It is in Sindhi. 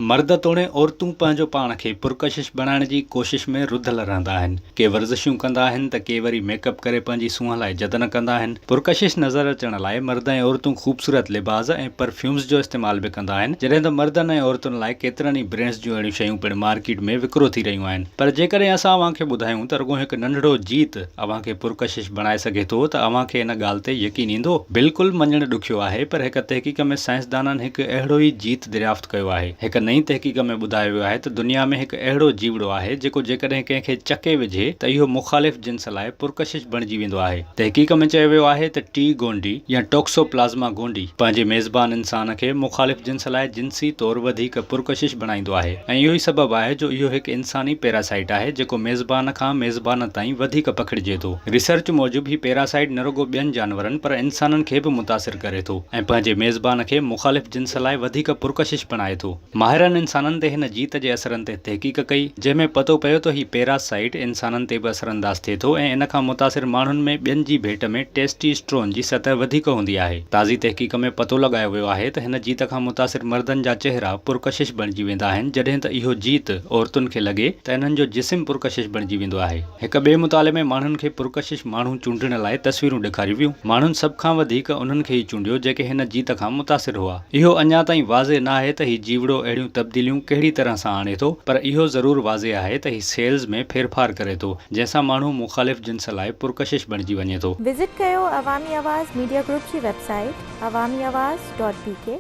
مرد توڻي عورتون پنهنجو پاڻ کي پرڪشش بڻائڻ جي ڪوشش ۾ رڌل رهندا آهن. ڪي ورزشون ڪندا آهن ته ڪي وري ميڪ اپ ڪري پنهنجي سونهن لاء جتن ڪندا آهن. پرڪشش نظر اچڻ لاء مرد ۽ عورتون خوبصورت لباس ۽ پرفيومز جو استعمال به ڪندا آهن. جڏهن ته مردن ۽ عورتن لاء ڪيترن ئي برينڊز جون اهڙيون شيون پڻ مارڪيٽ ۾ وڪرو ٿي رهيون آهن. پر جيڪڏهن اسان اوهان کي ٻڌايون ته رڳو هڪ ننڍڙو جيت اوهان کي پرڪشش بڻائي سگهي ٿو ته اوهان کي ان ڳالهه تي يقين ايندو؟ بلڪل مڃڻ ڏکيو آهي پر هڪ تحقيق ۾ سائنسدانن هڪ اهڙو ئي جيت دريافت ڪيو آهي. هڪ نئين تحقيق ۾ ٻڌايو ويو آهي ته دنيا ۾ هڪ اهڙو جيوڙو آهي جيڪو جيڪڏهن ڪنهن کي چڪي وجهي ته اهو مخالف جنس لاء پرڪشش بڻجي ويندو آهي. تحقيق ۾ چيو ويو آهي ته ٽي گونڊي يا ٽوڪسوپلازما گونڊي پنهنجي ميزبان انسان کي مخالف جنس لاء جنسي طور وڌيڪ پرڪشش بڻائيندو آهي ۽ اهو ئي سبب آهي جو اهو هڪ انساني پيراسائيٽ آهي جيڪو ميزبان کان ميزبان تائين وڌيڪ پکڙجي ٿو. ريسرچ موجب هي پيراسائيٽ نه رڳو ٻين جانورن پر انسانن کي به متاثر ڪري ٿو ۽ پنهنجي ميزبان کي مخالف جنس لاء وڌيڪ پرڪشش بڻائي ٿو. ماهرن انسانن تي هن جيت جي اثرن تي تحقيق ڪئي، جنهن ۾ پتو پيو ته هي پيرا سائيٽ انسانن تي به اثرانداز ٿئي ٿو ۽ ان کان متاثر ماڻهن ۾ ٻين جي ڀيٽ ۾ ٽيسٽي اسٽرون جي سطح وڌيڪ هوندي آهي. تازي تحقيق ۾ پتو لڳايو ويو آهي ته هن جيت کان متاثر مردن جا چهرا پرڪشش بڻجي ويندا آهن جڏهن ته اهو جيت عورتن کي لڳي ته انهن جو جسم پرڪشش بڻجي ويندو آهي. هڪ ٻئي مطالعي ۾ ماڻهن کي پرڪشش ماڻهو چونڊڻ لاء تصويرون ڏيکاريون ويون. ماڻهن سڀ کان وڌيڪ انهن کي ئي چونڊيو جيڪي هن جيت کان متاثر هئا. اهو اڃا تائين واضح ناهي ته هي جيوڙو اهڙيون تبديليون ڪهڙي طرح سان آڻي ٿو پر اهو ضرور واضح آهي ته هي سيلز ۾ ڦيرڦار ڪري ٿو جنهن سان ماڻهو مخالف جنس لاء پرڪشش بڻجي وڃي ٿو. وزٽ ڪيو عوامي آواز ميڊيا گروپ جي website Awami Awaz dot B K.